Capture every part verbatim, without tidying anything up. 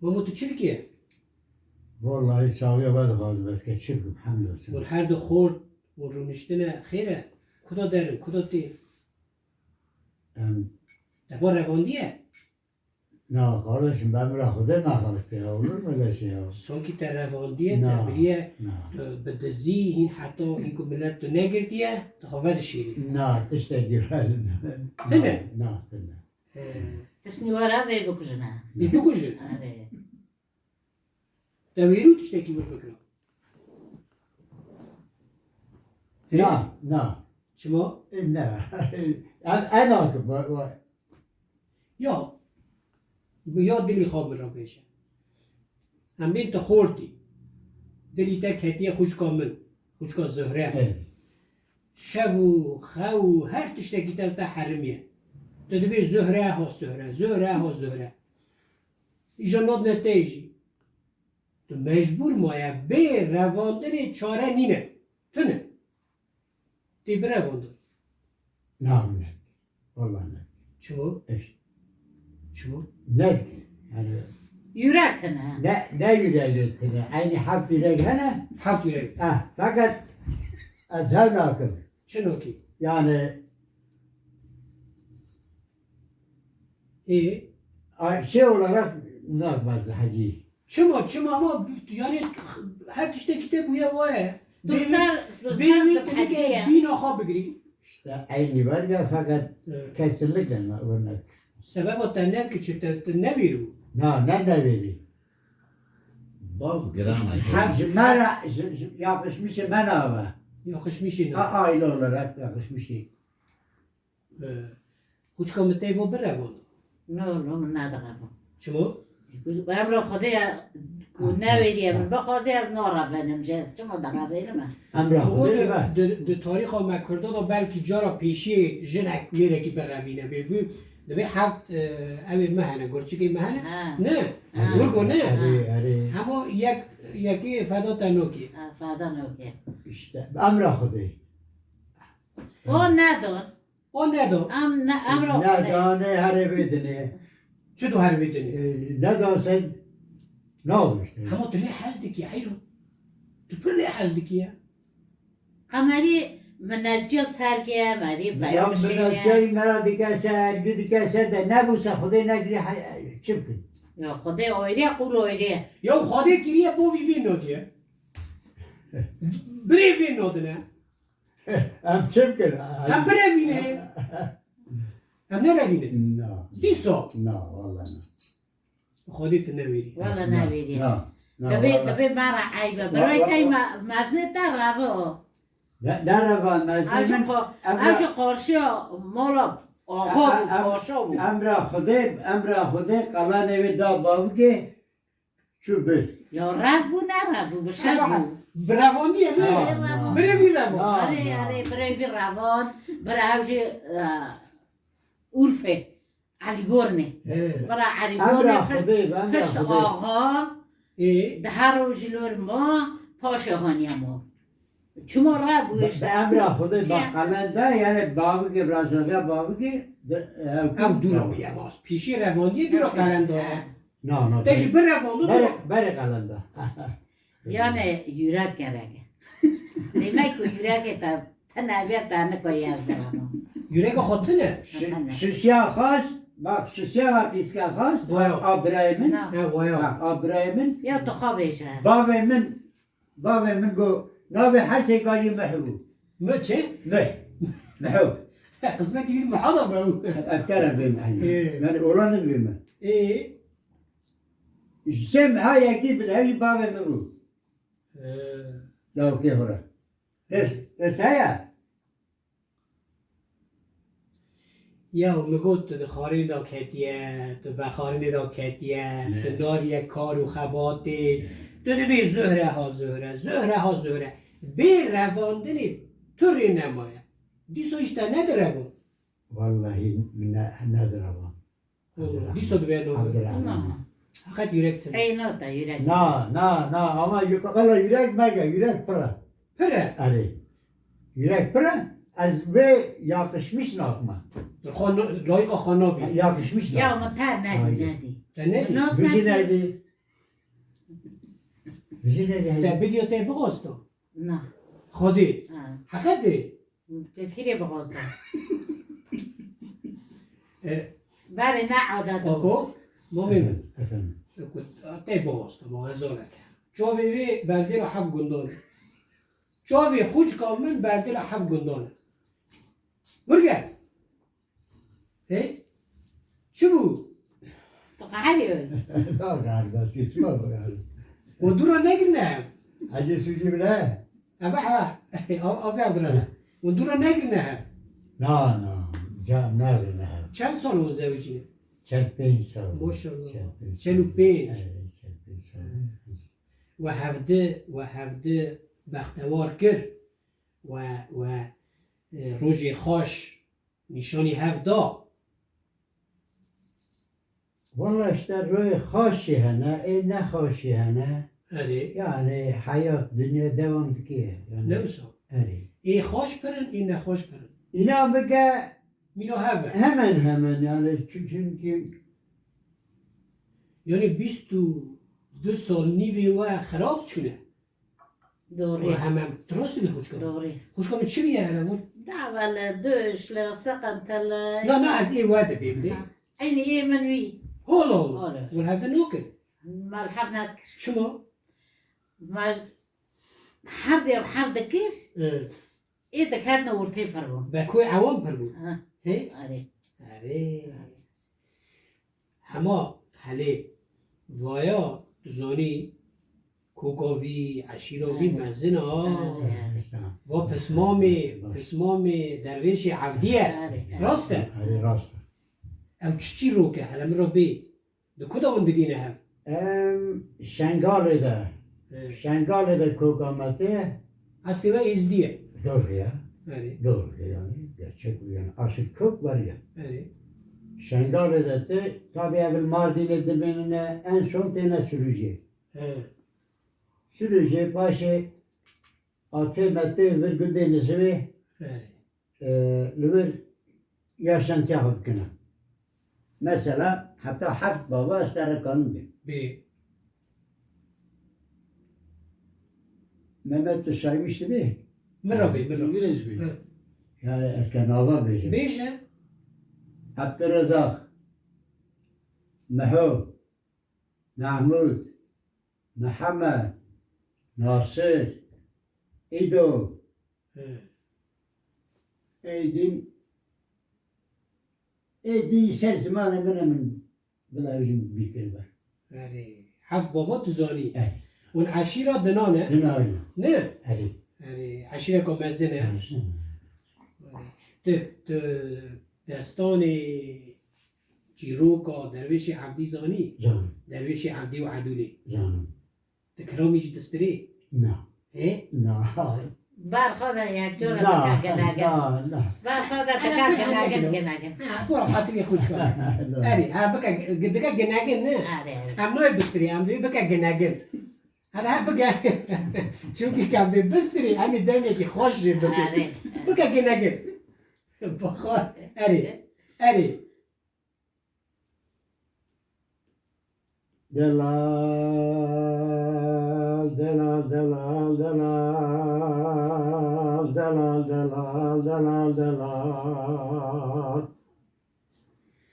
Mamo, tu çi dikî? Vallahi çawiya we dixwazim ez ke çi bikim, hemd olsun. Hûn her du xort û rûniştine xêr e? Kuda derin, kuda tê? Em, Te va revandiye? Na, kardeşim, ben bira Xwedê naxwaste ya, olur mu öyle şey ya? Sonkî te revandiye, Na, te biriye, na. Tu bi dizî hîn heta hîn ku milet tu negirtiye, tu xwe vedişîrî. Na, tiştekî were. Tine? Na, tine. He. Tiştî were vê bikujine. Vê bikujin? Erê. Te wêrî û tiştekî wir bikira? He? Na, na. Çima? E, ne. En, en akı, va-, va- Ya, bi ya dilî xwe min re bêje. Em bên tu xortî. Dilî te ketiye xwişka min, xwişka Zuhre. Evet. Şev û xew û her tiştekî te li te herimiye. Tu dibê Zuhre ha Zuhre, Zuhre ha Zuhre. Îja nadine te jî. Tu mecbûr maye bê revandinê çare nîne. Tune. Tê birevandin. Na, min nedikir. Wallah nedikir. Çima? Eş. Çima? Nedikir. Yani Yürek tine. Ne, ne yüreği tine? Aynı heft yürek hene? Heft yürek. Ah, fakat ez hev nakim. Çi nakî? Yani Ê? Ay, şey olarak nakmez hecî. Çima, çima ama yani her tiştekî te bûye waye. Tu ser, tu ser dibînî, tu hecî ye. Bîna xwe bigirî. İşte aynı var ya, fakat Evet. Kesinlikle na-, örnek. Sebeba te ne ki çi te, te ne bîr bû? Na, ne de bîrî. Bav giran e. Ji, ji me re, ji, ji, yakışmışı me ne abi? Yakışmışı ne? A, aile olarak yakışmışı. Ee, Xwişka min teyvo birevand. No, no, min nedirevan. Çima? Emra Xwedê ye, ku Ha, newêriye ha, min ha. Bixwazê ez narevenim jî, ez çima direvênim e? Emra Xwedê di, be. Di, di tarîxa me Kurda de belkî cara pêşiyê jinek mêrekî birevîne. Bê vû, dibê heft, e, ew ê me hene, gurçikê me hene? Ha. Ne. Ha. Gurgo ne. Erê, erê. Hema yek, yekê feda te nokê. Ha, feda nokê. İşte, emra Xwedê. O nedon. O nedo. Em ne, em ro. Nedanê herê vê dinê. Çi do her vê dinê? E, nedan sen ne olur işte. Hema tu lê hez dikî, heyro. Tu pir lê hez dikî ya. Qemerî minetçiya serkê, merî Ya beyam şêne. Minetçiya me ra dikese, ergî dikese de nebûse Xwedê nekirî he-, çi bikin? Ya Xwedê oyriye, qul oyriye. Ya Xwedê kiriye bo vî vî nodiye. Birê vî nodine. Em çi bikin? Em birevîne. Em nerevîne. Na. Dîsa. Na, walla na. Xwedê tu newêrî. Walla Na, newêrî. Na, na, Tabi, walla. Tabi mara eybe. Wa-, Birayê wa-, tey wa- me-, mezinê te reve o. Ne, ne reve, mezinê Ev jî min, qo-, em ev re- jî qarşiya mala axa Em, bû, em, paşa bû. Emra Xwedê, emra Xwedê, qalanê wê da bavukê, Çû bir. Ya rev bû, ne rev bû, bi şev bû. Bi revandiye ne? Ha, Erê, ha. Revan. Birevî revan. Ha, Erê, ha. Erê, birevî revan, bira ew jî, e, Urfê, Elîgornê. He. Bira Elîgornê, Emra pişt, Xwedê, emra pişt Xwedê. Axa, Ê? Di her rojî lor ma, paşê haniye ma. Çima rev bû Bi, işte? Bi emra Xwedê, Çiye? Bak, qelen de, yani bavukê, birazaviya bavukê, de, ew Ew dûra bûye, mas. Pîşî revandiyê dûra qelen de. He. Na, na, Te jî berê, birevando, berê, dûra. Berê qelen de. Yani yürek gerek. Demek ku yürekê te, te neviye te ne koyaz derama. Yürek xwe tine. Şi-, şişya xwest, bak, şişya ve pîske xwest, Vaya. A birayê min. Na. He, vaya. Bak, a birayê min. Ya tu xwe bêje. Bavê min Bavê min got, navê her sêka jî Mih bû. Mi çi? Mih. Mihû. Xizmetî wî Miha da be û. Ev kere bê Mih. Ê. Yani oğlan bê Mih. Ê. Ji sê Miha yekî bi hevî bavê min bû. Ê. Lawkê hora. Pes, pes heye. Ya, min got, tu di xwarinê de ketiye, tu vexwarinê de ketiye, Ne. Tu nariye kar û xebatê, Ne. Tu dibê Zuhre ha Zuhre, Zuhre ha Zuhre. Bê revandinê tu rê nemaye. Dîsa jî te nedirevand. Wallahî min ne, nedirevand. Oğlum, Abdurrahman. Dîsa dibe ne olur? Abdurrahman. Tamam. Fakat yürek temiz. Ey, ne da yürek? Na, na, na, ama yü-, qala yürek mege, yürek pir e. Pir e? Erê. Yürek pir e, ez vê yakışmış nakma. Xwe no-, layıka xwe nabî. Yakışmış nakma. Ya, min ter nedî, Aynen. Nedî. Te nedî? Nas Bijî nedî. Nedî. Jî ne Te dihêjin. Bidiyo te bixwesta? Na. Xwedê. Ha. Heqetê. Kekirê bixwesta. E, Berê ne adet o. Apo, mamê min. Efendim. Ku te bixwesta, ma hezarek. Çavê wê berdêla heft gundan e. Çavê xûçka min berdêla heft gundan e. Burger. Hey? Çi bû? Tu qeherî wî. Na, qeherî, çima bixerim? Û dû re negirine hev? Hecî Sûcî bile? Ebe, ebe. Av, av ya bira. Û dû re negirine hev? Na, na. Ca negirine hev. Çend sal hûn zewicî ne? Çel pênc sal. Maşallah. Çel pênc sal. Çel û pênc. Evet, çel pênc sal. We hevdi, we hevdi bextewar kir. We, we, e, rojê xweş nîşanî hev da. Walla işte rojê xweş jî hene, ê nexweş jî hene. Erê. Yani heyat, dinya devam dike. Yani, ne wisa? Erê. Ê xweş pir in, ê nexweş pir in. Îna bike mîna hev e. Hemen hemen yani çü-, çünkü yani bîst û du sal nîvê we xirab çûne. Doğru. Û hemem, tu rast dibî xwişka min. Doğru. Xwişka min çi bîye hele hûn? Dawele, döşle, sıkıntılı. Na, na, ez ê we dibêm dê. Ha. Eynî ê min wî. Hol, hol. Hol. Hûn hevde nokin? Me li hev nedikir. Çima? Me her dê hev dikir. Evet. Ê diketine ortê pir bû. Be ku ewam pir bû. Ha. He? Erê. Erê. Hema helê vaya tu zanî koka vî, eşîra vî mezin a. Erê. Va pismamê, pismamê dervêşê Evdî ye. Erê. Rast e? Erê, rast e. Ew çi çîrok e? Hele min re bê. Di ku de hûn digîne hev? Em Şengalê de. He. Şengalê de koka me tê. Eslê we Êzdî ye. Doğru ya. Erê. Doğru yani. Gerçek bu yani. Asıl kök var ya. Erê. Şengalê de tê. Tabi evvel Mardinê dimênine, en son têne Sürücü. He. Sürücü paşê atê me tê vir gundê Nizivê. Erê. E, li wir yaşantiya xwe dikine. Mesela heta heft bava ez te re kanim bê. Bê. Mehmet, tu saymış dibê? Min re bê, min re. Min re jî bê. Hı. Yani ez ke nava bêjim. Bêje. Abdurrezzak, Meho, Mahmud, Mihemed, Nasir, Îdo, He. Êdîn, êdî ser zimanê min e, min bila jin bîr kiribe. Erê, heft bava tu zanî. Eh. Hûn eşîra dinan e? Dinan e. Ne? Erê. Erê, eşîreka mezin e. Erê. Erê. Tu, tu destanê çîroka Dervêşê Evdî zanî? Zanim. Dervêşê Evdî û Edûlê. Zanim. Ti kiramî jî distirê? Na. Hê? Na. Ber xwe de yek cara bike ginegin. Na, na. Ber xwe de bike ginegin, ginegin. Ha, tu xatirê xwe çika. Na. Erê, ha, bike, bike ginegin, ne? Erê, erê. Em nayê bistirê, em dê bike ginegin. Hadi ha bike. Çünkü em dê bistirê, em ê demekî xweş jê bikin. Erê, erê. Bike ginegin. Baxa, erê, erê. Delal, delal, delal, delal. Delal, delal, delal, delal.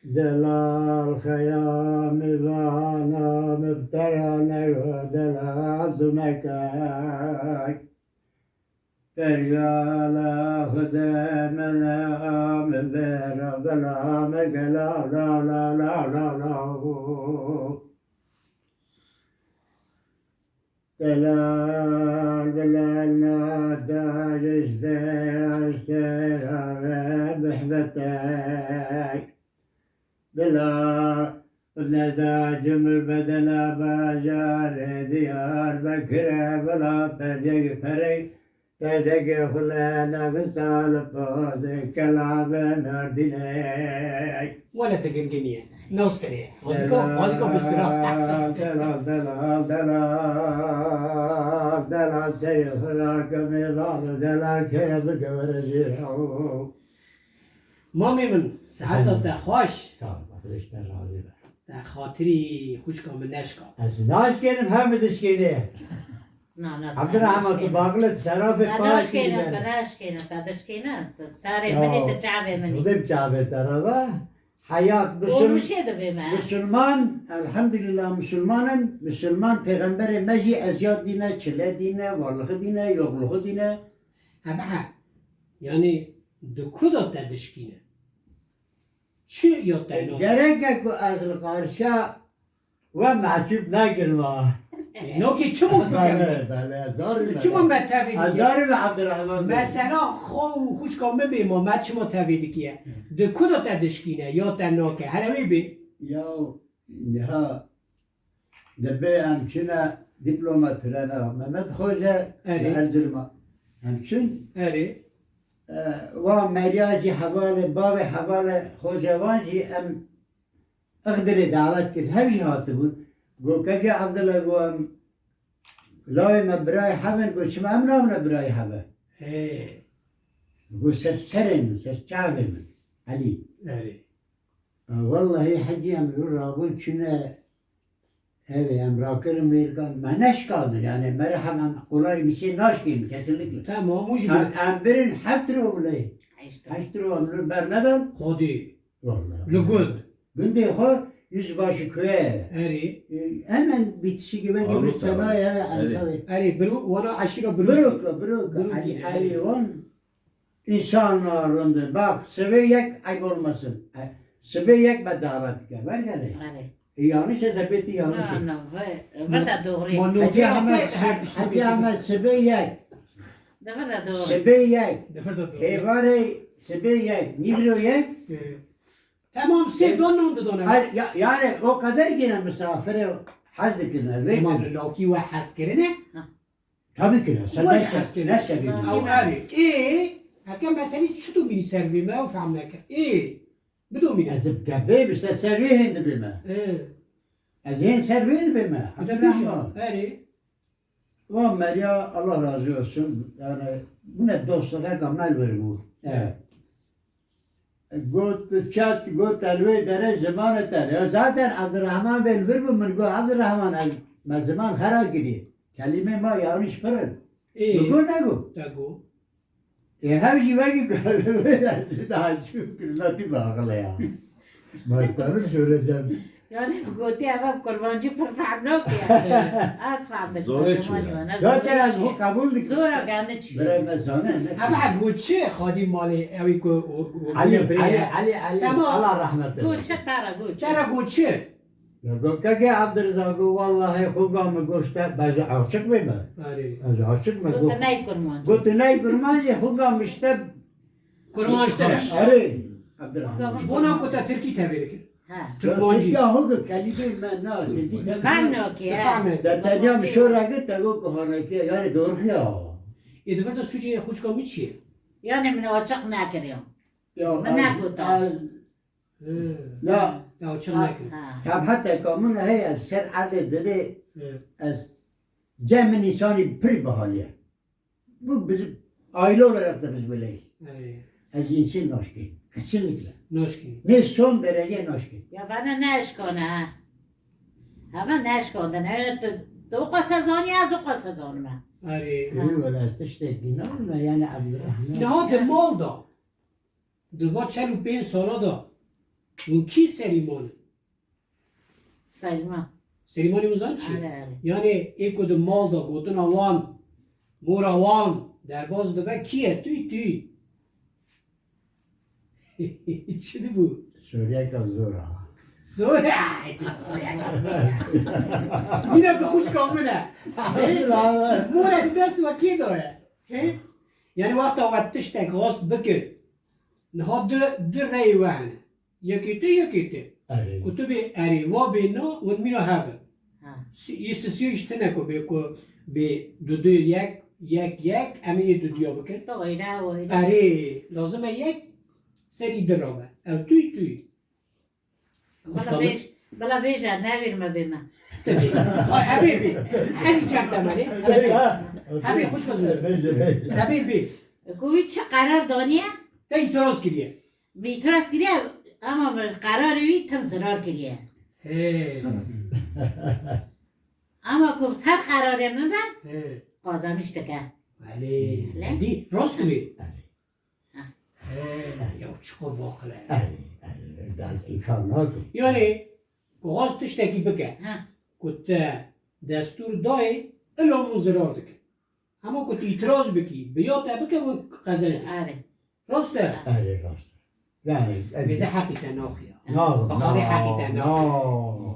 Delal xeyamî vana mifterane yo delal dumekek. Pergala Xwedê min a min bera bela me gela la la la la la. Delal bilal na daj işte işte rave behbetek. Bila neda cimr bedela bajarê Diyarbekirê bila perdek perek perdek xule nexista li pozê kelabe Merdînê. Wele diginginiye. Nastirê. Wazika, wazika bistira. Delal, delal, delal, delal, delal, serê xula kemê balo, delal kere bike were jêra. Mamê min, seheta te xweş. Sağ ol, Xwedê ji te razî be. Te xatirî xwişka min neşka. Ez naşkênim, hev min dişkêne. Na, na, Abdurrahman, tu baxile, tu serafê payekî dîne. Te naşkêne, te naşkêne, te dişkêne, te sarê min ê, te çavê min ê. Xwedê bi çavê te re ve. Heyat, Olmuşê dibê me. Misilman, elhamdülillah, misilman in. Misilman, pêxemberê me jî eziyat dîne, çile dîne, varlixî dîne, yoxlixî dîne. Hebe he. Yanî, di ku de te dişkîne? Çi ya te nake? Gerek e ku ez li qarşiya we mehcûb nekin wa. E, nokê çi bû bikim? Bele, bele, ez zarî me. Çima me tevî dikiye? Ez zarî me Abdurrahman Bey. Mesela xwe û xwişka min bê ma, me çima tevî dikiye? Di ku de te dişkîne, ya te nake? Hele wê bê. Ya, niha dibê em çine diploma tirena Mehmet Xoce li Erzurma. Em çin. Erê. E, wa Merya jî hevalê, bavê hevalê Xoce wan jî em Ixdirê dawet kir, hev jî hatibûn. Got, Kekê Abdullah, got, em lawê me birayê hev in, got, çima em nabine birayê hev e? Hê. Got, ser serê min, ser çavê min, Elî. Erê. E, wellahî hecî em li wir rabûn, çûne evê, em rakirin mêrkan, me neşkandin, yani, me re hev em qolay bir şey naşkên, kesinlikle. Tamam, û ji Em, em birin heft ro bilê. Heşt ro. Heşt ro em li ber nedan. Xwedî. Vallahi. Li gund. Gundê xwe yüzbaşı köye. Erê. E, hemen bitişik gibi bir Avrupa. Sanayi, evet, Erê. Antalya'ya. Erê, biro, wana aşîra biro. Biro, biro, biro, Ali, erê. Ali on insanlar rinde. Bak, sibê yek ayıp olmasın. E, sibê yek me davet dike. Ver gele. Erê. E, yanlış hesap etti, yanlış. Na, na, ve-, vir de doğru. Ma Hacı notî Ahmet, hete her tişt Hacı Ahmet sibê yek. De vir de doğru. Sibê yek. De vir de doğru. Êvarê sibê yek. Nîvro yek. E. Tamam, sê don non didon em. Ay, ya, yani o kadar gene misafire hez dikirine. Tamam, li lokî we hez kirine? Ha. Tabii ki ne. Sen Weş ne hez kirine. Ne sebebi? Ew erê. Ê, heke meselî çi domînî ser vê me, ew fehm neke. Ê, bidomîne. Ez bi kebê işte ser vê hên dibê me. Ê. Ez hên ser vê dibê me. Bi de Abdurrahman. Erê. Wan Merya, Allah razı olsun. Yani, bu ne dostluk, heka me li wir bû. Evet. Got, çat, got, te li wê derê zimanê te. Ya zaten Abdurrahman Bey li vir bû, min got, Abdurrahman, ez, me ziman xera kiriye. Kelîmê ma yanlış pir in. Ê. Min got, ne got? Te got. E, hev jî wekî ez daha çû kirina tî baxile ya. Başkanım söyleyeceğim. Yani bu gotiye bak kurbancı pir fehm nake yani. Az fehm Zorê çû ya. Zaten ez bu kabul dikim. Zora kendi çû. Bire me zane ne. Ama bu çi xwedî malê ew ku o, o, Ali, birê Ali, ye. Ali, Ali. Tamam. Allah rahmet eylesin. Goçe tara goçe. Tara goçe. Ya got, Kekê Abdurrezak, got, wellahî xwe ga min goşt te, bence açık bê me. Erê. Ez açık me, got, got, tu ney kurmancî. Got, tu ney kurmancî, xwe ga min işte kurmancî te. Erê, Abdurrahman. Bona ku te Tirkî tevê dikir. Ha. Türkmancî. Tirkî ya xwe got, kelîmê me na, Tirkî te. Fehme ki, ha. Fehme. De tenya min şora got, te got ku haneke, yani doğru ya. Ê, di vir de sûcê xwişka min çi ye? Yani min açık nekiriyor. Ya, min nekota. Ez Hmm. Ya. Ya, çi nekin. Ha. Tebheteka min heye, ez ser erdê dilê, Hmm. ez cem min insanî pir bihaliye. Bu bizim aile olarak da biz böyleyiz. Ey. Ez insan naşkî. Kesinlikle. Naşkî. Ne son derece naşkî. Ya bana ne eşkane ha. Ama ne eşkane. Ne tu, tu o kadar sezoni, az o kadar sezoni mi? Arê. Ha. Öyle böyle tiştek inanma yani Abdurrahman. Niha di mal da. Di va çel û pênc sala de hûn kî serî man in? Serî man. Serî manê hûn zan çi? Erê, erê. Yanê ê ku di mal de gotina wan, mora wan derbas dibe kî ye? Tûy tûy. Çi dibû? Soriyeka zor a. Zor e, soriyeka zor e. Mîna ku xwişka min e. Mora di dest we kê daye? He? Yani wexta we tiştek rast bikir. Niha du, du reyê we hene. Yekê tu, yekê tu. Erê. Ku tu bê erê, wa bê na, hûn mîna hev in. Ha. Si-, yê sisiyo jî tune ku bê, ku bê du du yek, yek yek, em ê du duya bikin. To öyle, öyle. Erê, lazim e yek serî du rabe. Ew tûy tûy. Bila bêj, bila bêje, newêr me bê me. Tabii. Ay, hebê bê. Ez ê çek te me lê. Hebê. Hebê, xwişka zû. Bêje, bêje. Hebê bê. Ku wî çi qerar daniye? Te îtiraz kiriye. Min îtiraz kiriye, ama bi qerarê wî tim zirar kiriye. He. Ama ku Ser qerarê min be, He. Qazanîş dike. Elê. Lê? Dî, rast wê. Erê. He, ya çiqo baqile. Erê, erê, ez înkar nakim. Yani, ku xwast tiştekî bike, Ha. Ku te destûr dayê, ila min zirar dike. Hema ku tu îtiraz bikî, bi ya te bike, wek qezenc dike. Erê. Rast e? Erê, rast e. Yani, Bêze heqî te naxiya. Na, Bi xalê na, heqî te na. Naxiya.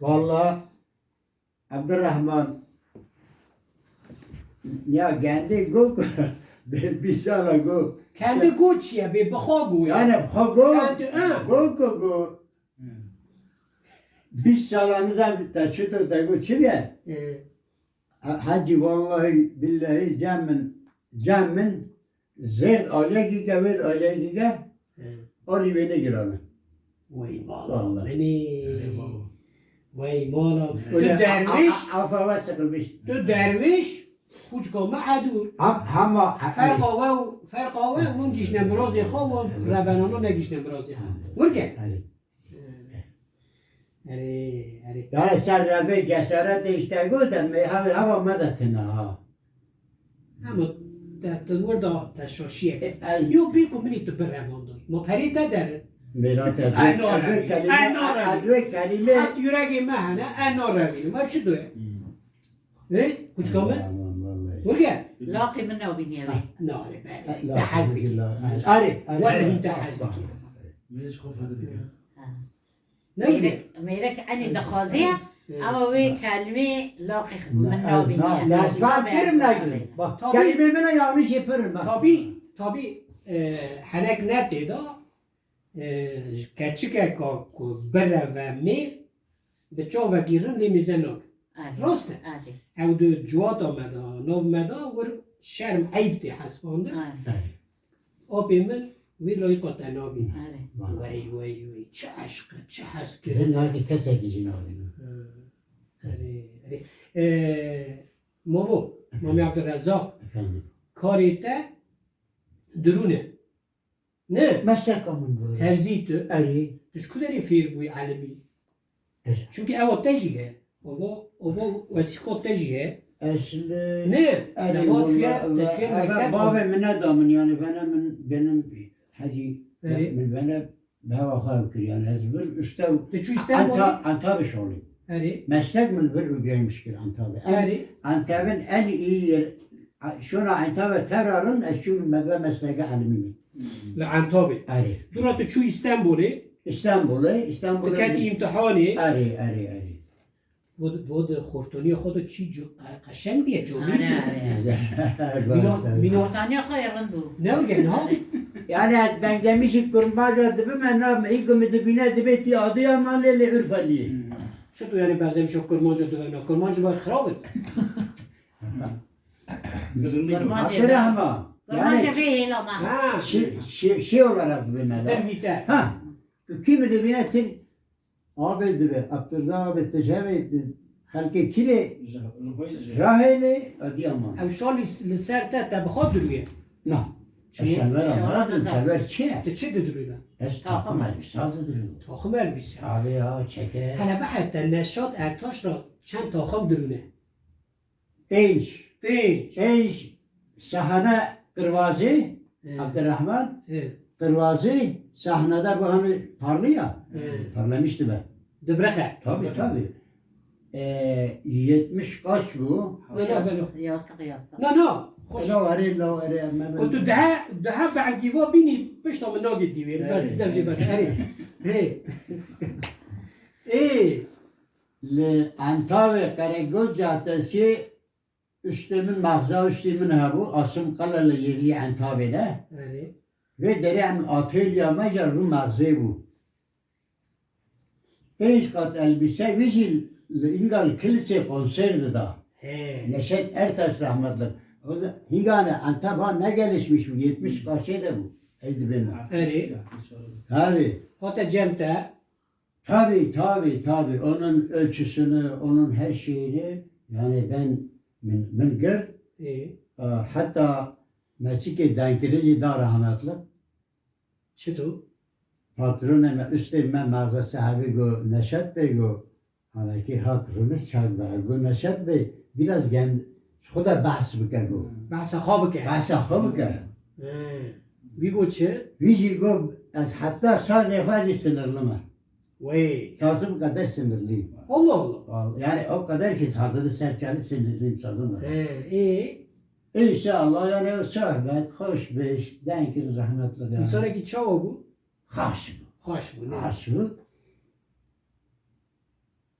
Valla, Abdurrahman, ya kendi go, bir sala go. Kendi go çiye, bê bixwe go ya. Yani bixwe go, Kendi, ha. Go, go, go. Bîst sala nizam te çi to te go çi be? Ee. Ha-, hacî, wallahî, billahî, cem min, cem min, zêrd aliyekî ke, wêrd aliyekî ke, He. Alî wê negirane. Wey mala Vallahi. Beni. Wey mala. Öyle Tu derviş, a-, a-, afa ve sıkılmış. Tu derviş, kuçka me edûr. Am-, hama, Ferqa we û, ferqa we û min gişne mirazê xwe û rebenano negişne mirazê xwe. Wurge. Hadi. Erê, erê. Ya ser revê cesaretê işte gote me ha-, hava me de tine ha. Ama te, te wir da te şaşiyek. E, ez Yo bî ku minî tu birevandoy. Ma perê te der. Mêra te ez Ay, wê, no ez wê revî. Kelîme, Ay, no revî. Ez wê kelîme. Hat yüreğê me hene, ay, no revî. Ma çi doye? Hmm. Ê, kuçka min? Aman, vallahi. Wurge? Laqê min nabîniye wê. Na, erê, be. Te hez dikî. Erê, erê. Wallahî te hez dikî. Min ji xwe fedike. Ha. Ne wurge? Mêrek, mêrek enî dixwaziye, ama wê kelimê laqê min nabîniye. Ez fam kirim negirim. Bak, kelimê min yanlışê pirim. Tabî, tabî, e, henek ne tê de, e, keçikeka ku bireve mêr, bi çavekî rind lê mêze nake. Erê. Rast e. Erê. Ew di ciwata me de, nav me de, wir şerm, eyb tê hesibandin. Erê. Apê min wî layîqa te nabîne. Erê. Valla. Wey, wey, wey. Çi eşq e, çi hezkirin. Zindakî kesekî jî nabîne. Ha. Erê, erê. Ee, Mamo, Efendim? Mamê Abdurrezzaq. Efendim? Karê te dirûn e. Ne? Mesleka min bû. Terzî tu. Erê. Tu ji ku derê fêr bûyî elimî? Ez Çünkü ewa te jî he. Ova, ova wesîqa te jî he. Ez li Ne? Erê, Te va çûye, walla, te çûye eve mekteb bavê min neda min, yani, vene min genim hecî, Erê. Min vene bi heva xwe ew kir, yani, ez vir uste Tu çû Anta-, Stenbolê? Antabe şolî. Erê. Meslek min vir û gelmiş kir Antabe. En, Erê. Antebin en iyi yer, şona Antabe tevrarin, ez çûm me ve mesleke elimî min. Li Antabê. Erê. Dûra tu çû Îstanbulê? Îstanbulê, Îstanbulê. Tu ketî îmtihanê? Erê, erê, erê. Vo di, vo di xortoniya xwe de çî cu-, qe-, qeşeng diye camî. Are, are. Mîna-, mîna- Xortoniya xwe yê rind bû. Ne wige niha? Yani ez benzemişim kurmaca dibime, na me ilk mi dibine dibe ti Adıyamanlı le Urfalı. Çi tu yani benzemişim kurmaca dibime? Kurmancî bay xirab in. Kurmancê Abdurrahman. Kurmancê Yani vê hêla me. Ha. Şey, şey, şey olarak dibime la. Dervîte. Ha. Kimi dibine tir Abi dibe, Abdurrezak abi, te ji hevê, xelkê kirê Ji, ji xwe jî. Rahêlê, Adıyaman. Ew şal li, li ser te, te bi xwe dirûye. Na. Çi? Şalwar Şalwar ama, da şalwar çi ye? Tu çi didirûne? Ez Taxim. Taxim elbisa didirûm. Taxim elbise. Abi ya, çeke. Hele bihe te Neşat Ertaş ra çend taxim dirûne? Pênc. Pênc. Pênc sahne qirvazî, He. Abdurrahman, He. Qirvazî sahnede bu hani parlıyor. He. Parlamıştı ben. Dibrexe. Tabii, tabii. Ee, yetmiş kaç bu? Öyle, öyle. Yastık, yastık. No, no. Hoş. Lo erê, lo erê, me, me. Ku tu daha, daha belki va bini, pişta min nagê dîwê, Evet. Belki devjê belki. Erê. He. Ê. Li Entavê Qeregol Caddesi üstê min, mexza üstê min hebû, Asım Kaleli yerli Entavê de. Erê. Vê derê em atölya me jî rû mexzê bû. Pênc qat elbise wî jî li înga li kilisê konser dida. He. Neşet Ertaş rahmetlik. O za-, hîngane Entava ne gelişmiş bû, yetmiş kaçê de bû. Ey dibê me. Erê. Tabii. Hate cem te. Tabii, tabii, tabii. Onun ölçüsünü, onun her şeyini, yani ben, min, min girt. Ê. E, hatta meçikê dengkirî jî da rahmetlik. Çito? Patronê me, üstê me, mağaza sahibi go, Neşet Bey go, Halekî hat rûnişt çav be, got neşet be, biraz gen, ji xwe de behs bike got. Behsa xwe bike. Behsa xwe bike. He. Wî got çi? Wî jî got, ez heta sazê xwe jî sinirli me. Wey. Sazim qeder sinirliyim. Allah Allah. Vallahi, yani o kadar ki sazını ser çali sinirliyim sazım var. He, e? İnşallah yani o sohbet, hoş beş, denkir rahmetli yani. İnsanekî çawa bû? Xaş bû. Xaş bû, ne? Xaş bû.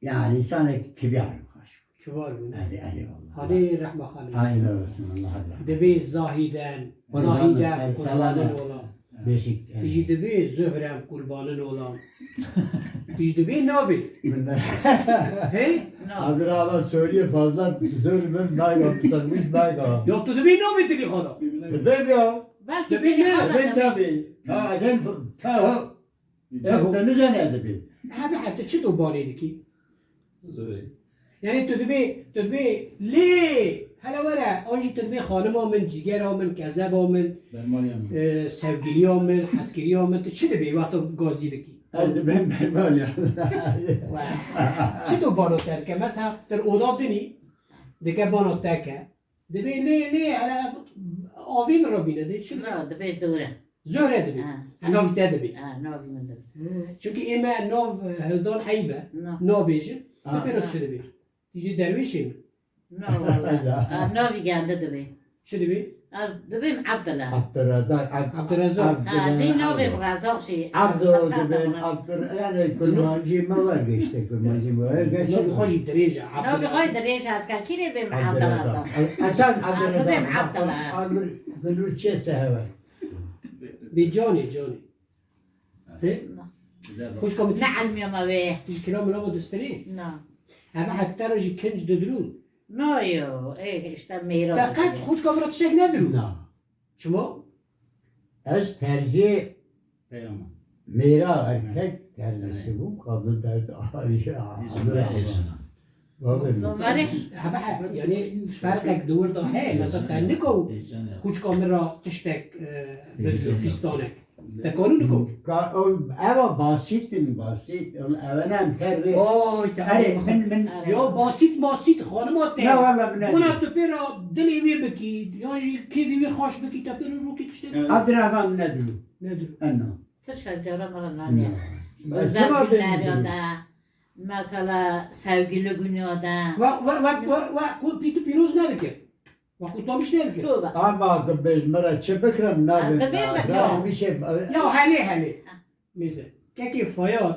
Yani insanek kibar bû, xaş bû. Kibar bû, ne? Erê, erê vallahi. Hadê rehma xalê. Ay, helal olsun, Allah razı olsun. Dibê zahîden, Qurban, zahîden, evet, qurbanin selamet. Olam. Beşik, Tu jî evet. Dibê Zuhrem qurbanin olam. Tu jî dibê nabê. Min ne- Hey? Abdurrahman soruyor fazla zor mu? Mayga, sıkmış mayga. Ya tu dibê nabê dilî xwe de. Dibê ya. Belkî Dibê dilî ne? Xwe de Dibê dibê. Tabii. Ta acayip, ta ha. Ya, Yahu. Ben ne zannedibê. Hebe hebe tu çi tu banê dikî? Zor e. Yani tu dibê, tu dibê lê, hele were, an jî tu dibê xanima min, cîgera min, kezeba min, Dermaniya min. E, sevgiliya min, hezkiriya min, tu çi dibê wexta gazî dikî? Ez dibêm dermaniya. Wah. Çi tu bano te dike? Mesela, tu oda dinî, dike bano te ke. Dibê lê, lê, hele avê min re bîne, dê çi dibê? Na, dibê Zore. Zore dibê. Ha. Ha, navî te dibê. Ha, navî min dibê. Hı. Çünkü ê me nav, e, hildan eyb e. Na. Nabêjin. Ha. Dibê re çi dibê? Tijî derwêşê min. Na, wala. Ya. Ha, navî gende dibê. Çi dibê? Ez dibêm Abdullah. Abdurrazak, Ab-, Abdurrazak. Ha, ez ê Abdurrazak. Nabêm Razak jî. Abdo dibêm, Abdur-, yani kurmancî me var işte, kurmancî me var. Navê xwe jî dirêj e, Abdurrazak. Navê xwe dirêj e, ez ka kîrê bêm Abdurrazak. Abdurrazak. Esas Abdurrazak. Ez dibêm Abdullah. Abdur-, Abdur-, Dilur çê seheve. Bê canê, canê. He? Na. Xwişka min Ne elmiya me wê. Tu ji kilamê lava dustirî? Na. Hebe heta re jî kinc didirûn. Na yo, ê, işte mêra Te qet didirûn. Xwişka min re tiştek nedirûn? Na. Çima? Ez terziyê Peyama. Mêra erkek terzisi bû, kadın terzi ayrı. Hebe he, yani ferqek di wir de heye. Mesela te nika û xûçka min re tiştek, e, bidin, fîstanek. Te kanû nika. Ka-, ol-, eva basit in, basit. Ol-, evene em ter vê. Oy, te Erê, min, min. Ya basit masit, xanima te. Ne, valla min ne Buna diyor. Tu pê re dilê wê bikî, yan jî kêfê wê xweş bikî, te pê re rokî tiştek. Abdurrahman min ne diyor. Ne diyor. Enna. Tirşa cara mara naniye. Ya. Özel Cevap günler verin ya diyor. Da, mesela sevgili günü ya da. Ve, ve, ve, ve, ve, ku pîtû pîroz nedike. Ve kutlamış nedike. Tövbe. Ama dibêj me re çi bikirim, nabim. Ez dibêm na, me na, ya. Bir şey. Ya hele hele. Ha. Mêze. Kekê Fayad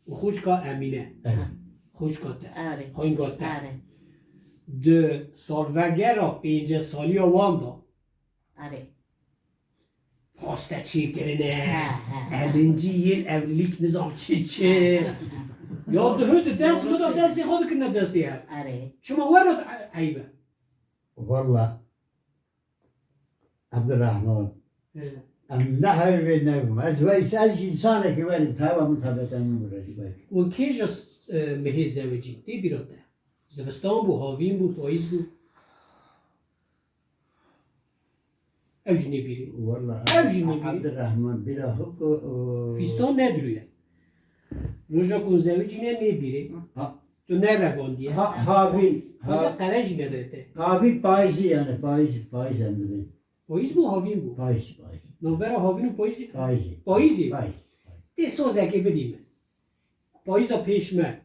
û xûçka Emîne. Evet. Xûçka te. Erê. Xwînga te. Erê. Di salvegera pêncî saliya wan de. Erê. Paste çêkirine. He, he. Elincî yên evlîk nizam çi çi. He, he, he. Ya dihu di dest mi de destê xwe dikirine destê hev. Erê. Çima were eyb e? Valla Abdurrahman. He. Em ne hevê nebûm. Ez weys, ez jî insanekî werim, tava min tabeta min bira jî belkî. Û kê ji, e, mehê zewicî? Tê bîra te. Zivistan bû, havîn bû, payîz bû. Ew jî nêbîrî. Walla, Ew jî nêbîrî. Abdurrahman bira xwe ku, o, Fîstan nedirûye. Roja ku zewicîne nêbîrî. Ha. Tu nerevandiye. Ha, havîn. Xweza Ha-, qere jî nede te. Havîn payîzî yani, payîz, payîz em dibên. Payîz bû, havîn bû? Payîz, payîz. Navbera havîn û payîzî? Payîzî. Payîzî? Payîz, payîz. Tê sozekê bidî me. Payîza pêş me.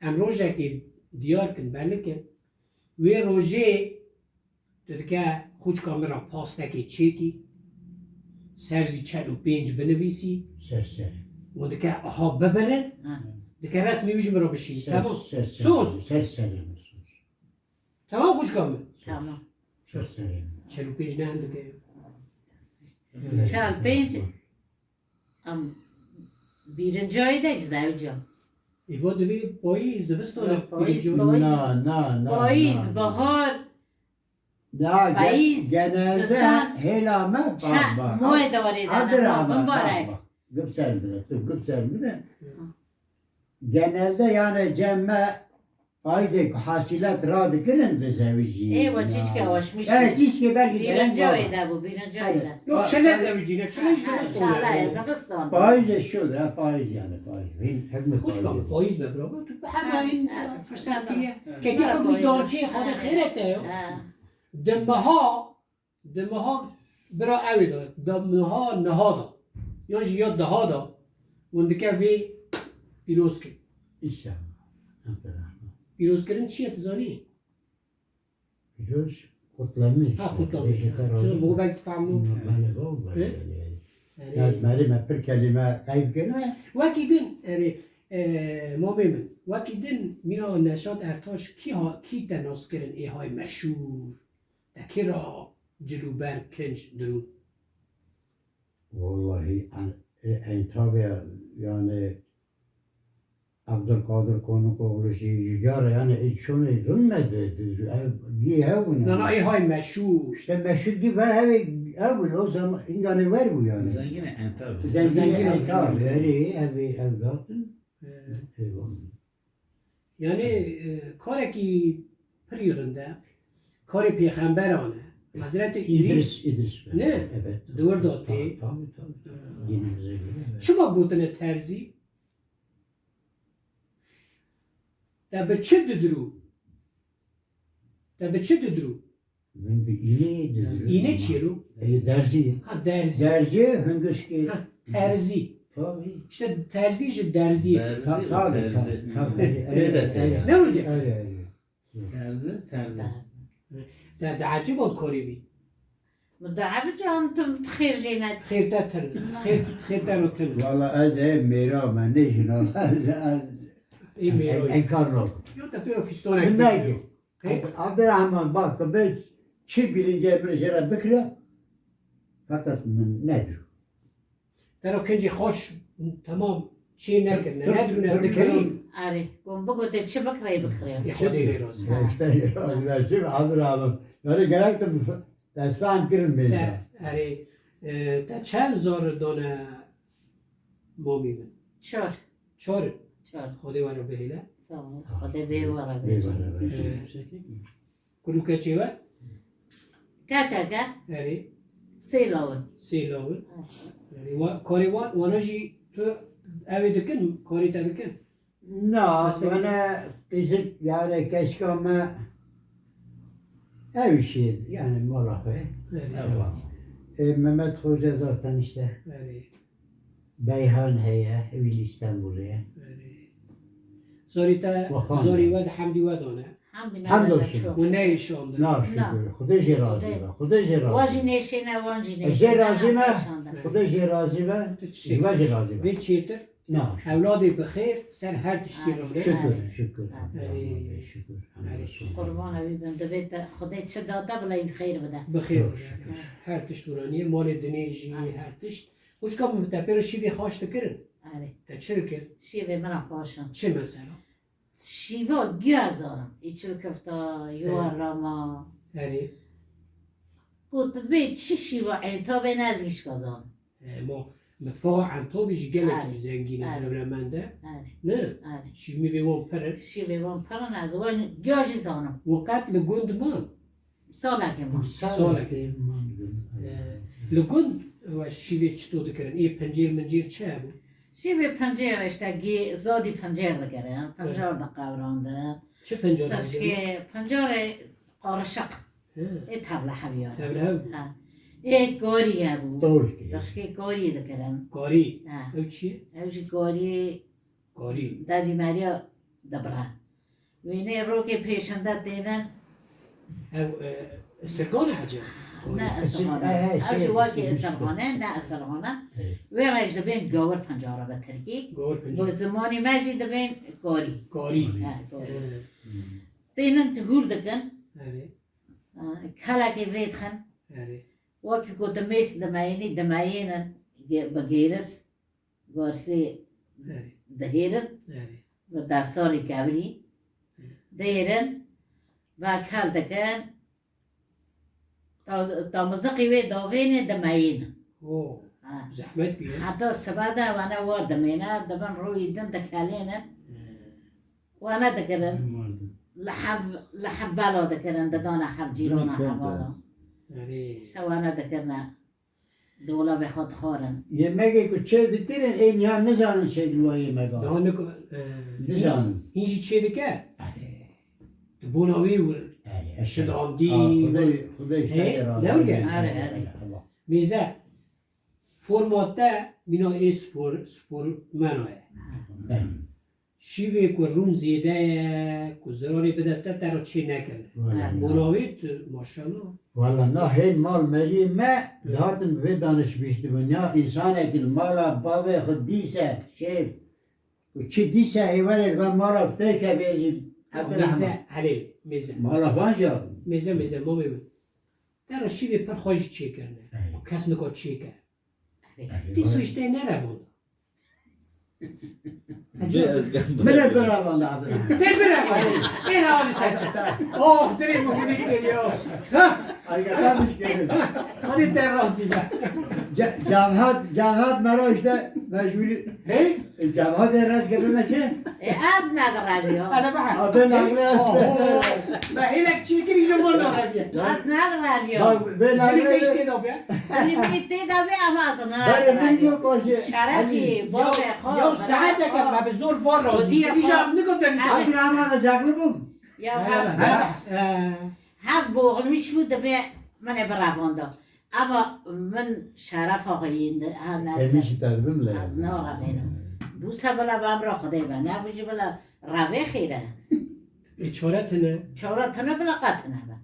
Em rojekê diyar kin, belli kin. Wê rojê tu dike xûçka min re pastekê çêkî, ser zî çel û pênc binivîsî. Ser serê. Û dike aha bibirin, Ha. dike resmî wî ji min re bişînî. Ser, Temam. ser serê. Soz. Ser serê min soz. Temam xûçka min. Tamam. Ser serê min. Çel û pênc ne hindik e. Çel pênc. Em bîrincayê de ji zewca. Îva divê payîz, zivistan e, Payîz, payîz. payîz. Na, na, na, Payîz, na. Bahar, Na, ge-, Payîz, genelde zistan. Hêla me, bak, Ça-, bak. Moyê darê de ne, Abdurrahman, bak, bimbarek. Bak. Gip ser bile, tu gip ser bile. Hı. Genelde yani cem me Payîzê ku hasîlat radikirin dizewicî. Ê, we çîçke aşmîş. Evet, çîçke belkî gerek. Bîrinca wê de bû, bîrinca wê de. Yok, çile zewicîne, çile ji zivistan. Çala ye, zivistan. Payîzê şu de, payîz yani, payîz. Hîn hikmet payîz. Xwişka min, payîz be, bravo. Tu bi her dayîn firsat kiriye. Kekê xwe mîdançiyê xwe de xêret de yo. Di meha Di meha bira ew ê de, di meha niha de, yan jî ya daha de, hûn dike vê pîroz kin. Înşallah. Pîrozkirin çi ye, tu zanî? Pîroz kutlamış. Ha, kutlamış. Çi, bo belkî tu fehm nû. Belê, bo, belê, belê. Yani, ya, merî me pir kelîme qeyb kirine. Wekî din, yani, e, mamê min, wekî din mîna Neşat Ertaş kî ha, kî te nas kirin ê hay meşhûr? Te kê ra cil û ber kinc dirûn? Wallahî, en-, ê, Entabê, yani, Abdülkadir Konukoglu jî, ji gar, yani, ê çonê zilme de, de, ev, gî hev bûn, yani. Nana, ê hay meşhûr. İşte meşhûr gî ver hevê hev bûn, o zaman, îngane ver bû, yani. Zengine Entabê. Zengine Entabê, erê, ev, ev datin. Ee, Eyvallah. Yani, e, karekî pir rind e. Karê pêxemberan e. Hezretî Îdrîs, Îdrîs be. Ne? Evet. Di wir de tê. Tabii, tabii, tabii. Dinimize göre, evet. Çima gotine terzî? Te bi çi didirû? Te bi çi didirû? Min bi îne didirû. Îne çi ye lo? E, derzî. Ha, derzî. Derzî, hingişkê. Ha, terzî. Tabii. İşte terzî ji derzî. Derzî û terzî. Tabii, tabii. Pê de tê ya. Ne öyle? Öyle, öyle. Terzî, terzî. Te, te ecêb ol korî bî. Min de ev can tu xêr jê ne. Xêr te tir. Xêr, xêr te ro tir. Wala ez ê mêra me nejina. Ez, ez, Ê mêro. Enkar nakim. Yo te pêro fîstonek. Min nayê. He? Abd-, Abdurrahman, bak, tu bê çi birincê min jê re bikire, fakat min nedir. Te ro kincî xweş, temam, çê nekirine, nedrûne, dikirî. Erê, gon bigotê çi bikirê, bikirê. Ê Xwedê lê razî. Xwedê lê razî be, çi be, Abdurrahman. Yani gerek de destfehm kirin bê. Te, erê, e, te çend zor done mamî min? Çar. Çar in? Çar. Xwedê we re bihêle. Sağ ol. Xwedê bê we re bê. Bê we re bê. Ee, Kurû keçê we? Keçeke. Erê. Sê law in. Sê law in. Evet. Erê, wa-, karê wan, wana jî tu ew ê dikin, karê te dikin? Na, mesela bana qîzik, yani keçika me ew işi, yani mala xwe. Erê. Ewa. E, Mehmet Hoca zaten işte. Erê. Beyhan heye, ew li Îstanbulê ye. Erê. Zorî te, Waxan zorî ye. We di hemdî we dane. Hemdî me Hemd olsun. Û neyşande. Na şükür. Xwedê jê razî be. Xwedê jê razî be. Wan jî nêşêne, wan jî nêşêne. Ez jê razî me. Xwedê jê razî be. Ji we jî razî be. Vê çêtir. Na şükür. Ewladê bi xêr ser her tiştî rûne. Şükür, şükür. Erê. Şükür. Erê. Qurban wî bin. Divê te Xwedê çi da te bila wî xêr bide. Bi xêr bide. Şükür. Her tişt wira niye. Malê dinê jî her tişt. Xwişka min, te pêro şîvê xaş dikirin? Erê. Te çi dikir? Şîvê min re xweş in. Çi mesela? Şîva giya zanim. Îçil kefta, yuvarlama. Erê. Ku tu bê çi şîva Entabê ne ez gişka zanim. E, ma mitfaxa Entabê jî gelekî zengîn e, dewlemend e. Erê. Ne? Erê. Şîvmîvê wan pir in. Şîvê wan pir in, ez wan giya jî zanim. Wan qet li gund man? Salekê man. Salekê man. Ee, li gund we şîvê çito dikirin? Ê pincêr mincêr çi hebû? Şîvê pincêr işte gê-, zadî pincêr dikirin, pincêr diqewrandin. Çi pincêr dikirin? Tişkê pincêrê qarişiq. He. Ê tevlihev ya. Tevlihev. Ha. Ê karî hebû. Tişkê karî dikirin. Karî. Ha. Ew çi ye? Ew jî karî. Karî. Devî meriya dibire. Wêneyê rokê pêşinde têne. Ew, e, sirgan e ecêb? Ne sirgan e. Ew jî wekî sirgan e, ne sirgan e. Wê re jî dibên gawir pincare bi tirkî. Gawir pincare. Bi zimanî me jî dibên karî. Karî. He, karî. He. Tênin hûr dikin. Erê. Ha, kelekê vê dixin. Erê. Wekî ku tu mês dimeyînî, dimeyînin ge-, bi gêris. Gorsê dihêrin, bi destarê kevirî dihêrin, berkel dikin, ta-, tamiziqî wê davêne dimeyînin. Zehmet bî. Heta sibe de wene war dimêne, dibin rûyî din dikelêne, wene dikirin. Li hev, li hev bela dikirin, didane hev cîrana hevala. Erê. Sewana dikirine, dolabê xwe dixwarin. Yemegê ku çê dikirin, ê niha nizanin çê li wa yemega. Niha nik-, e, Nizanin. Hîn jî çê dike. Erê. Di bona wî wir. Erê, erê. Şidandî, Aa, Xwedê, wir. Xwedê ji He, te razî lewr be. Gel. Erê, erê. Allah. Mêze, forma te mîna ê spor, spormena ye. Belê. Şîvê ku rûn zêde ye, ku zirarê bide te, te re çê nekirine. Wele Bona na. wê tu, maşallah. Wele na hên mal meriyê me Hı. dihatin bi vê danişbîş dibûn. Ya însanekî li mala bavê xwe dîse şêr û çi dîse ê were li van mala têke bêjî Ebdurehman. Mêze, Helêlê, mêze. Mala van jî hatin. Mêze, mêze, mamê min. Te re şîvê pir xweş çêkirine. Ey. Û kes nika çêke. Ey, Tî vay. Sûcdê nerevanda. Bê ez gem Min ê birevanda. Birevanda, Abdurrahman. Bê birevanda. Ê, ne abi sen? Oh, dirê muhuni geliyor. Ha? Ay, gata miş gelin. Hadi te razî be. Ce-, Cavhat, Cavhat mera işte mecburi. Hey? Cevher de rastgele ne şey? E, ad nadir radyo. Ana bak. Adı nadir. Oho. Ben hele çirkin iş olmadı radyo. Ad nadir radyo. Bak, ben nadir. Bitti de be. Bitti de be ama azına. Ben bilmiyorum başı. Şerefi, bol be, xo. Ya saate kadar bir zor var razı. Diye. İş yaptı kadar. Hadi ama azaklı bu. Ya ha. Ha. Hev boğulmuş bu da be, mene bravanda. Ama min şerefa xwe yên di, ha, ne, Hemî jî te dibim lê. Ez narebênim. Bûse bila be emra Xwedê be, nebû jî bila revê xêr e. Ê çare tune? Çare tune bila qet tune be.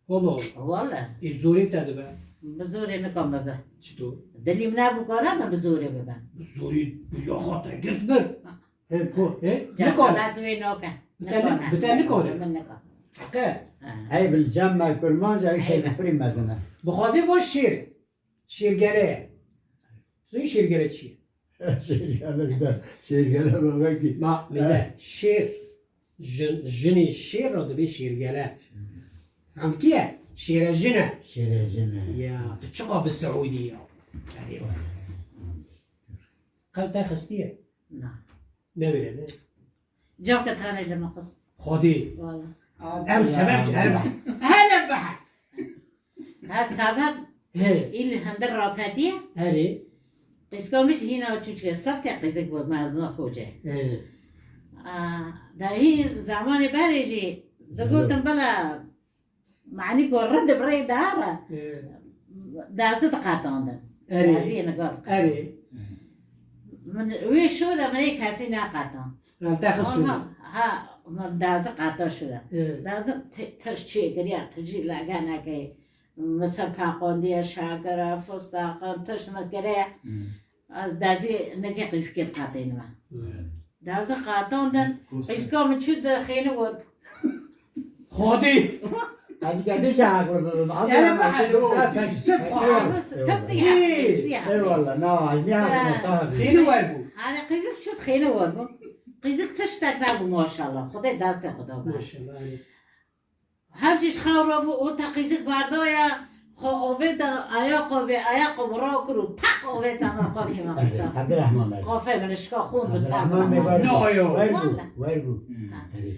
Wala. Wala. Ê zorê te dibe? Bi zorê nika min bibe. Çito? Dilî min nebû kare min bi zorê bibe. Bi zorê bi yaxa te girt bir. He, ko, he? Cesaret wê nake. Bi te nikane. Bi te nikane. Min nikane. Heqe. Ha. Hey, bil cem me kurmanca, hey, şey, pirî mezin e. Bi Xwedê va şêr. Şêrgele ye. Zû şêrgele çi ye? Şêrgele işte. Şêrgele bebekî. Ma, mesela, şêr. Jin, jinê şêr re dibê şêrgele. Em kî ye? Şêre jin e. Şêre jin e. Ya, tu çiqa bi Seûdî ya. Erê. Qew te xistiye? Na. Newêre ne? Cawke tane li min xist. Xwedê. Wala. Ew sebeb ji her be. Hele be. Ha sebeb He. Îl hundir raketiye. Erê. Qîzka min jî hîna çûçke sefte qîzik bû mezina xoce. He. A, da hî zemanê berê jî digotin bela Manî ku rind bi rê dihera, Ê. Dazî diqetandin. Erê. Dazî nigar. Erê. Min wê şo de min ê kesî neqetand. Li te xist şo de. Ha, ha, min dazî qeta şo de. Ê. Dazî ti-, tişt çêkiriye, tu jî lege nekey. Misir peqandiye, şekire, fistaqin, tişt min kiriye. Hmm. Ez dezî neke qîzkê qetênime. Hmm. Dezî qetandin, qîzka min çû di xêni wir. Xwedî. Ez gerdî şe heqli bibim. Ene be helo, Eyvallah, na, ez niha qetandin. Xêni wir bû. Hani qîzik çû di xêni wir bû. Qîzik tiştek nebû maşallah. Xwedê destê xwe da. Maşallah, hani. Her jî ji xew re bû û te qîzik berdaye, xwe avê de, ayaqa bê, ayaqa bi rakir û teq avê te me qafê me xista. Abdurrahman Bey. Qafê min şika xûn bi ser Abdurrahman Bey, wer bû, wer bû, wer bû. Ha. Erê.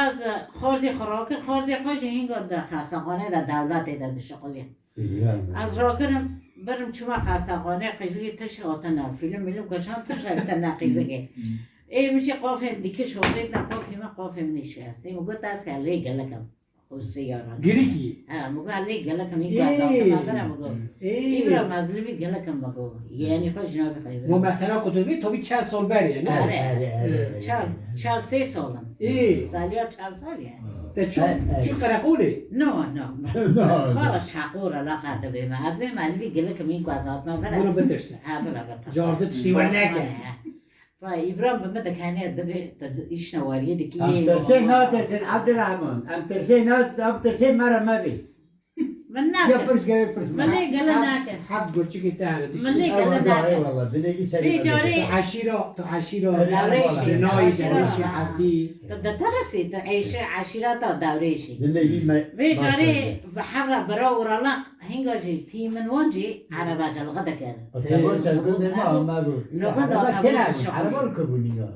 Ez, e, xwarzê xwe rakir, xwarzê xwe jî hînga di xestaxanê de dewletê de dişuxulî. Ez rakirim, birim çûme xestaxanê, qîzikê tişt hatine, fîlm mîlm kişand, tiştek tine qîzikê. Ê min jî qafê min dikişand, qafê min şikestî. Min got, ez ke lê gelek im. Û sê yaran. Girikî? Ha, min got, lê gelek im, î Ê. Gazan, min bira, min got. Ê. Î bira, ez li vî gelek im, min got. Yanî xwe ji navê xwe Ê. Mo mesela ku tu dibî, to bî çar sal berê, ne? Erê, erê, erê, erê. Çar, çar sê sal in. Ê. Zaliya çar sal ye. Te çû, He, he. Çû qereqolê? No, no. No, no. Xala şaqor alaqa dibê me. Dibê me, li vî gelek im, î Gazan, min bira. Bunu bitirse. Ha, bila bitirse. Cardi tiştî werneke. He. Vay, Îbrahim bi min dikenê, dibê, tu di-, îşna wariyê dikî, Em yê tirsê baba. Natirsin, Abdurrahman. Em tirsê nat-, em tirsê me re mebî. Min nake. Ya pirs gere pirs. Min lê gele nake. Heft gurçikê te hene, diştî. Min lê gele nake. Eyvallah, eyvallah. Dinekî serî. Vê carê. Tu eşîra, tu eşîra. Erê, eyvallah. Dewrêşê. Dinayî, eşîra. Dewrêşê Ebdî. Tu diteresî, tu eşî, eşîra ta dewrêşê. Dinekî me. Vê carê bi hev re bira û ralaq. Hinga jî pî min wan jî ereba celqe dikir. He. Tebû ser gundê me ama bû. Ereba kene bû, ereba li ku bû nîya.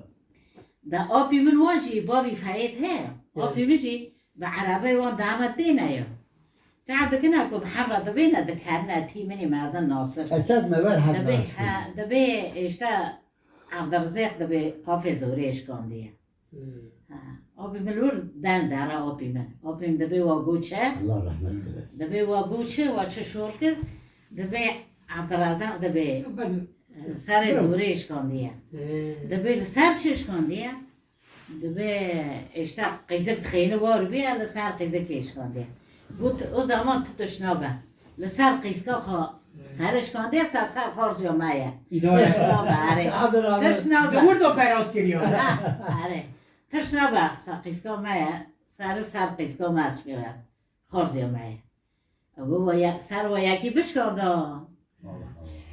Da apî min wan jî bavî Feyêt heye. He. Apî min jî Bi erebeyê wan dana têne ya. Çav dikine ku bi hev re dibêne, dikerine tî min ê mezin Nasir. Esed me ver hev Dibê, Nasir. he, dibê êşte Evdirizêq dibê qafê zorê eşkandiye. Hmm. Ha, apî min li wir den dere apî min. Apî min dibê wa goçe. Allah rahmet eylesin. Dibê wa goçe, wa çi şor kir? Dibê Evdirizêq dibê, Ben- e, serê Yok. zorê eşkandiye. Hmm. Dibê li ser çi eşkandiye? Dibê êşte qîzik dixêne war bîye, li ser qîzikê eşkandiye. Got, o zaman tu tişt nabe. Li ser qîzka xwe ser eşkandiye, ser, ser xorziya me ye. Îdare. Tişt nabe, erê. Adir, adir. Tişt nabe. Di wir de berat kiriye. Ha, erê. Tişt nabe, ser qîzka me ye. Ser, ser qîzka me eşkere. Xorziya me ye. Got, we ye-, ser we yekî bişkanda.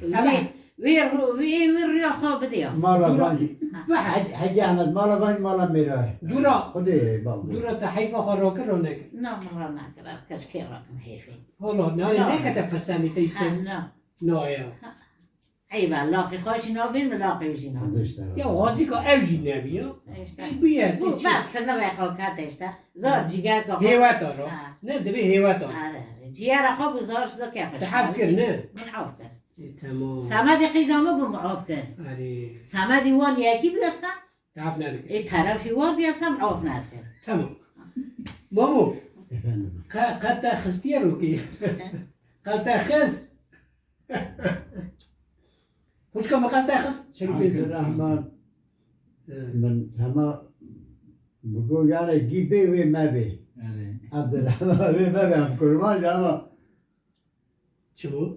Wî, wî ru-, wî, wî rûya xwe bidiya. Mala Dûra, van jî. Bihe. Hec-, Hecî Ehmed, mala van jî mala mêra ye. Dûra, Xwedê bab. Dûra te heyfa xwe rakir ro nekir. Na, min ra nekir, ez keşkê rakim hêfê. Hala, na, Na. Nekete firsendî te Ha, îstem. Na. Na ya. Ha. Eyba, laqî xwe jî nabîn, min laqî wî jî nabîn. Xwedê ji te razî. Ya, xwazîka ew jî nebî ya. Îşte. Ey, bûye, Bu, tê çi? Ber sinirê xwe ket îşte. Zor cîgerka xwe. Hêweta ro. Ha. Ne, divê hêweta ro. Are, are. Ciyera xwe bû zor zikê xwe Te şinabî. Hef kir, ne? Min af kir. E, tamam. Semedê qîza min bû min af kir. Erê. Semedî wan yekî bûyesa. Te hef nedikir. Ê terefî wan bûyesa min af nedikir. Tamam. Mamo. Efendim. Qe-, qe te xistiye rokê. Qe te xist. Xwişka min qe te xist, çerûpêzî. Abdurrahman, He. Min hema bigo yare gî bê wê me bê. Erê. Abdurrahman wê me bê, em kurmancî ama. Çi bû?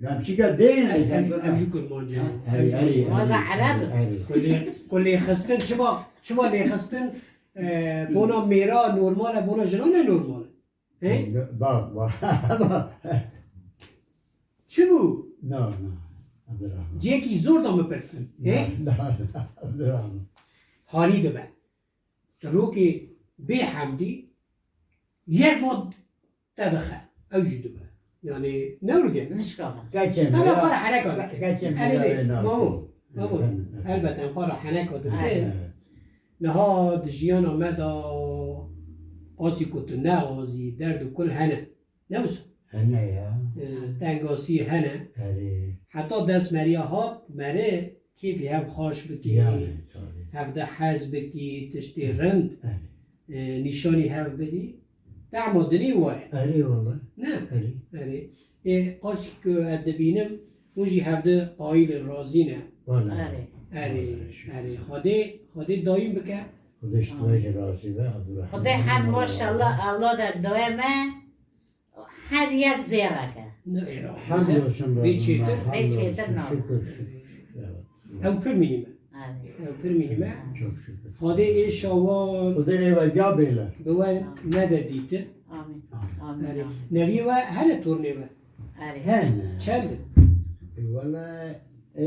Ya çika dê ne, Em, em, em jî kurmancî. Ha, erê, erê, erê, Waza erê, ereb. Erê. Kulê, kulê xistin, çima, çima lê xistin, e, bona mêra normal e, bona jinan ne normal e? He? Bak, bak. Çi bû? Na, na. Abdurrahman. Cihekî zor da min pirsin. He? Na, na, na. Abdurrahman. Halî dibe. Rokê bê hemdî yek vat te dixe. Ew jî dibe. Yanî ne wurge? Nişkava. Te çem Te ya. Xwe re hereka Te, dike. Te çem Erê ya lê, ve na. Mamo. Mamo, Efendim, efendim. Elbet em xwe re heneka dike. Evet. Niha di jiyana me de qasî ku tu nexwazî, derd û kul hene. Ne wisa? Hene ya. E, tengasî hene. Erê. Heta dest meriya hat, meri kêfî hev xaş bikî, Yani, tabii. Hev de hez bikî, tiştê rind, Erê. E, nîşanî hev bidî. Tehma dinê wa ye. Erê wala. Ne? Erê. Erê. Ê, qasî ku ez dibînim, hûn jî hevdi aîlên razî ne. Wala. Erê. Erê, Wala, şükür. Erê. Xwedê, Xwedê dayîm bike. Xwedê ji we jî razî be, Abdurrahman. Xwedê her maşallah ewladek daye me, her yek zêrek e. Ne, ê, Hamd olsun Vê Rabbime, çêtir? Vê çêtir hamd olsun, nabe. Şükür, şükür. Evet. Ew pir mihîm e. Erê. Ew pir mihîm e. Çok şükür. Xwedê ê şawan Xwedê ê we ya bêle. Bi we nede dîtin. Amîn. Amîn. Amîn. Erê. Amîn. Neviyê we hene tornê we? Erê. Hene. Çend in? E, wele, e,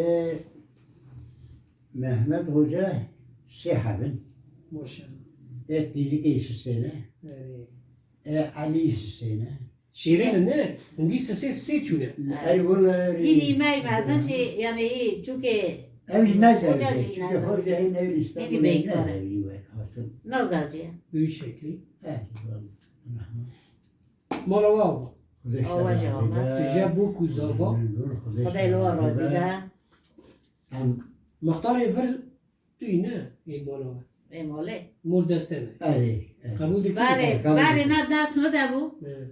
Mehmet Hoca sê hebin. Maşallah. E, Qîzikê Hüseyin'e. Erê. E, Elî Hüseyin'e. Şêrîn in, ne? Hûn gî sisê sê çûne. Erê, wele, erê. Hînî me mezin jî, yanî, hî, çûkê Ev jî ne Hoca zewcî, jî çünkü ne Hoca zewcî. Hîn ev Hînî Îstanbul'da beykarî. Ne zewcî wek aslında. Ne zewcî ye. Büyük şekli. He, vallahi. Mala wa bu. Xwedê Awa ji ama. Tije bû ku zava. Xwedê li wa razî be. Em Mixtarê vir tu yî ne, ê mala we. Ê malê. Mor deste be. Erê, erê. Qebûl dikî? Barê, Erê, qebûl barê dikî. Na dest min de bû. He.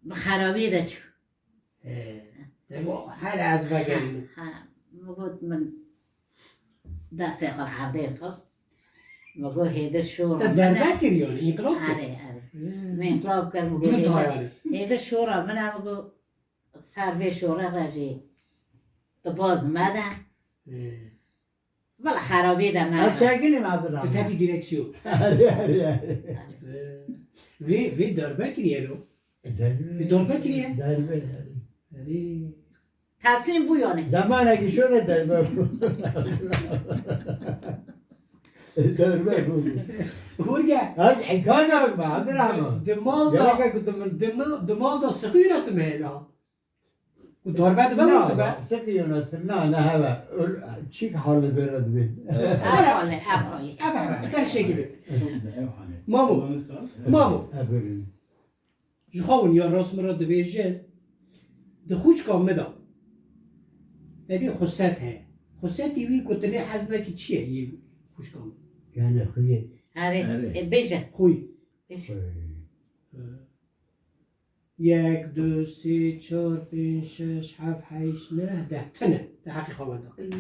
Bi xerabiyê de çû. He. Dema her ez vegerînim. Ha, ha. Min got, min destê xwe erdê xist. Min got, hêdir şora min e. Te derbe kir yanî, înqilab kir? Erê, erê. Hmm. Min înqilab kir, min got, hêdir, hêdir şora min e, min got, ser vê şora re jî tu baz mede. Hmm. Valla xerabiyê de ne. Ez şegilîm Abdurrahman. Tu ketî direksiyon. Erê, erê, erê. Ee, vê, vê darbe kiriye lo. Darbe. Vê darbe kiriye. Darbe, erê. Erê. Teslîm bû yanî. Zamanekî şöyle darbe bû. Darbe bû. Hurge. Ez imkan yok be Abdurrahman. Di, di mal da, Gerek yok ki tu min- di mal, di mal da sıkıyla tu meyla. Ku darbe dibe, Na, dibe. Seki yönetim, na, ne heve. Öl, çik hali böyle dibi. Ev hale, ev hale. Ev heve, her şey gibi. Çok güzel, ev hali. Mamo, Kullanırsa, Mamo, Eberin. ji xwe hûn ya rast min re dibêjin, di xûçka min de, te dî xuset heye. Xusetî wî ku tu lê hez nekî çi ye yê xûçka min? Yani xuye. Erê, Erê. e, bêje. Xwî. Bêje. Yek, du, sê, çar, pênc, şeş, heft, heşt, neh, deh. Tune. Te heqî xwe wenda kir.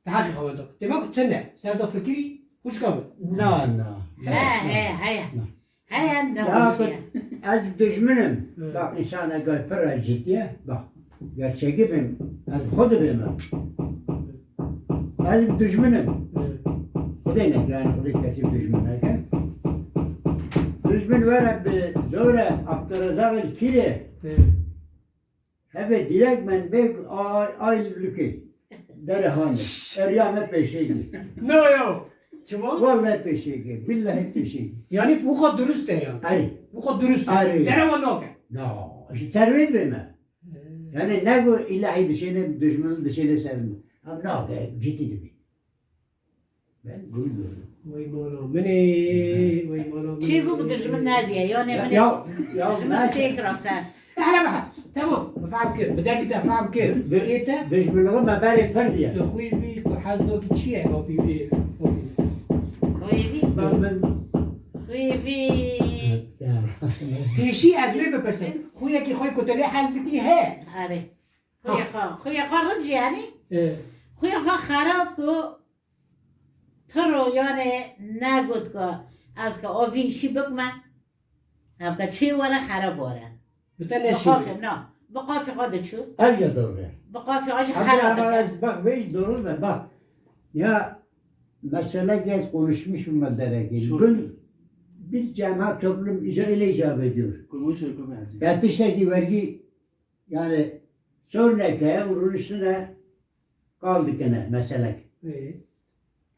Te heqî xwe wenda kir. Dema ku tune. Ser de fikirî xûçka min. Na, na. He, he, heye. Heye, ne Ya, olacak? Ez dijminim. Evet. Bak, insan eger pir ciddiye, bak, gerçeği ben, ez xwe dibême. Ez dijminim. Evet. Xwedê ne, yani Xwedê kesî dijmin neke. Dijmin were bi zore, Abdurrezzaq el Pîrê, Evet. hebe direkt men bê ay, ay lükü. Dere hani. Eriya me peşegi. No, yo. Çima? Vallahi peşegi. Billahi peşegi. Yani bu kadar dürüst e ya. Ay. Bu kadar dürüst. Arı. Dere ve noke. No. Şimdi servet beme. Yani ne bu ilahi dişine, düşmanın dişine serme. Ama ne oldu? Ciddi gibi. Ben gülmüyorum. Vay mala mini, vay mala mini. Çi bu dijmin nebiye, yani Ya, mini ya, ya, dijmin mesela- çêkira ser. Hele bak, tamam, mefam kir. Bir dergi de fam kir. Dü- Ete, Düşmanlığı mebere per diye. de xuy vi ku haz do ki çi ye, o bi, o bi. Xuy vî, Ben, ben, xuy vî. Ya. Pêşî ez wê bipirsim. Xuyekî xwe ku te lê hez dikî he. Erê. Xuya xwe, xuya xwe ric yani. E, Xuya xwe xerab ku tiro yani negot ku ez ke o vî işî bikme. Ev ke çê were xerab were. bi te Bi neşî. qafê, na. Bi qafê xwe diçû. Evce doğru. Bi qafê xwe jî Ama, xerab ama dike. ez bak, hiç doğru ben bak. Ya, mesele ki ez konuşmuşum ben dereki. Çok Gün bir cemaat toplum ica ile icap ediyor. Kurban şöyle kapı hazır. Ertişteki vergi yani sorun eke onun üstüne kaldı gene mesele. E,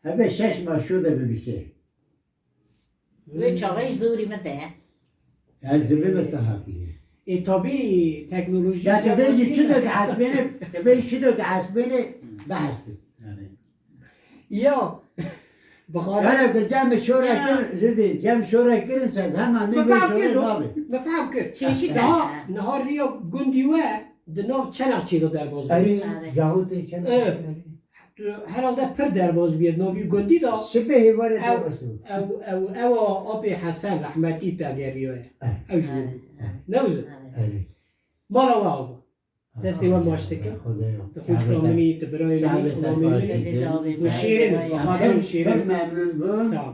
Hebe şeş maaş şurada bir bir şey. Wê çaxê ji zorî min te ye. Ez dibê me te haklı. E, tabii teknoloji. Ya te vêjî çi de dihesbêne, te vêjî çi de dihesbêne, behesbê. Yani. Ya. Bahane. Hele ke cem şora kirin, zirdi, cem şora kirin siz hemen ne Mefam şora kir, abi. Mefam kir. Çeşit Daha de. Niha riya gundî we di nav çenak çê de derbaz bû. Erê, Erê. cahut de çen. Evet. Tu herhalde pir derbaz bûye di nav wî gundî de. Sibê hêvare Ew- de resul. Ew, ew, ew a apê Hesen rehmetî te geriyaye. Eh. Ew ji wî bû. Ne wizin? Erê. Mala we ava. Destê we maç dike. Xwedê. Tu xwişka minî, tu birayê minî, Çavê xulamê te minî. xweş Û şêrin, bi xatir û şêrin. Pir memnun bûm. Sağ ol.